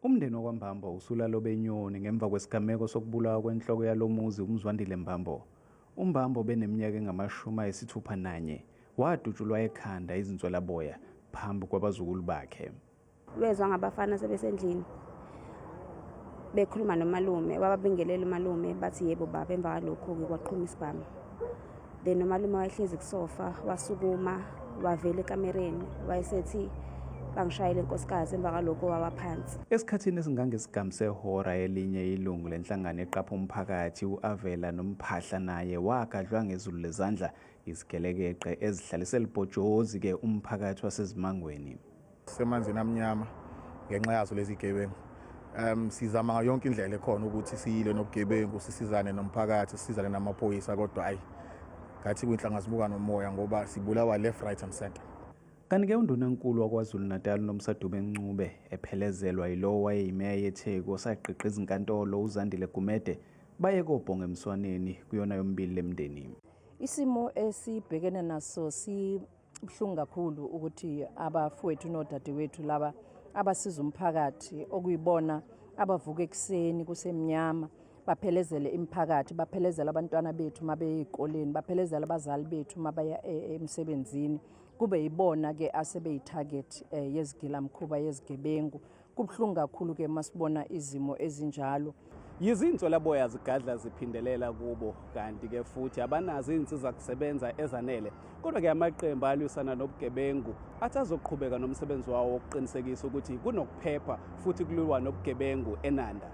Umndeni wakwaMbambo usulala obenyoni ngemva kwesigameko sokubulawa kwenhloko yalo muzi uMzwandile Mbambo. UMbambo obeneminyaka engama-61 wadutshulwa ekhanda izinswelaboya phambi kwabazukulu bakhe. Wezwa ngabafana sebesendlini bekhuluma nomalume, wababingelela umalume bathi yebo baba, emva kwalokho-ke kwaqhuma isibhamu. Then umalume wayehlezi kusofa wasukuma wavela ekamereni wayesethi bangishayele inkosikazi, emva kwalokho wawa phansi. Esikhathini esingangesigamu sehora elinye ilungu lenhlangano eqapha umphakathi u-Avela Nomphahla naye wagadlwa ngezulu lezandla izigelekeqe ezihlalise libhojozi-ke umphakathi waseZimangweni. Semanzini amnyama ngenxa yazo lezi gebengu. Sizama ngayo yonke indlela ekhona ukuthi siyile nobugebengu, sisizane nomphakathi, sisizane namaphoyisa, kodwa hayi, ngathi kuyinhlanga zimuka nomoya ngoba sibulawa left, right and center. Kanti-ke uNdunankulu waKwaZulu-Natal uNomsa Dube-Ncube ephelezelwa yilowo wayeyimeya yeTheku osagqigqa izinkantolo uZandile Gumede baye kobhonga emswaneni kuyona yomibili lemndeni. Isimo esibhekene naso sibuhlungu kakhulu ukuthi abafowethu nodadewethu laba abasiza umphakathi, okuyibona abavuka ekuseni kusemnyama baphelezele imiphakathi, baphelezele abantwana bethu mabeye ey'koleni, baphelezele abazali bethu mabaya emsebenzini, kube yibona ke asebeyi-target yezigilamkhuba, yezigebengu. Kubuhlungu kakhulu ke masibona izimo ezinjalo. Yizinswelaboya zigadla ziphindelela kubo, kanti-ke futhi abanazo iy'nsiza kusebenza ezanele. Kodwa-ke amaqembu alwisana nobugebengu athi azoqhubeka nomsebenzi wawo wokuqinisekisa ukuthi kunokuphepha futhi kuliwa nobugebengu eNanda.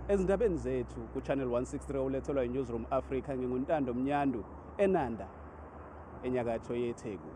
Ezindabeni zethu ku-Channel 163 olethelwa yi-Newsroom Africa, nginguNtando Mnyandu eNanda, enyakatho yeTheku.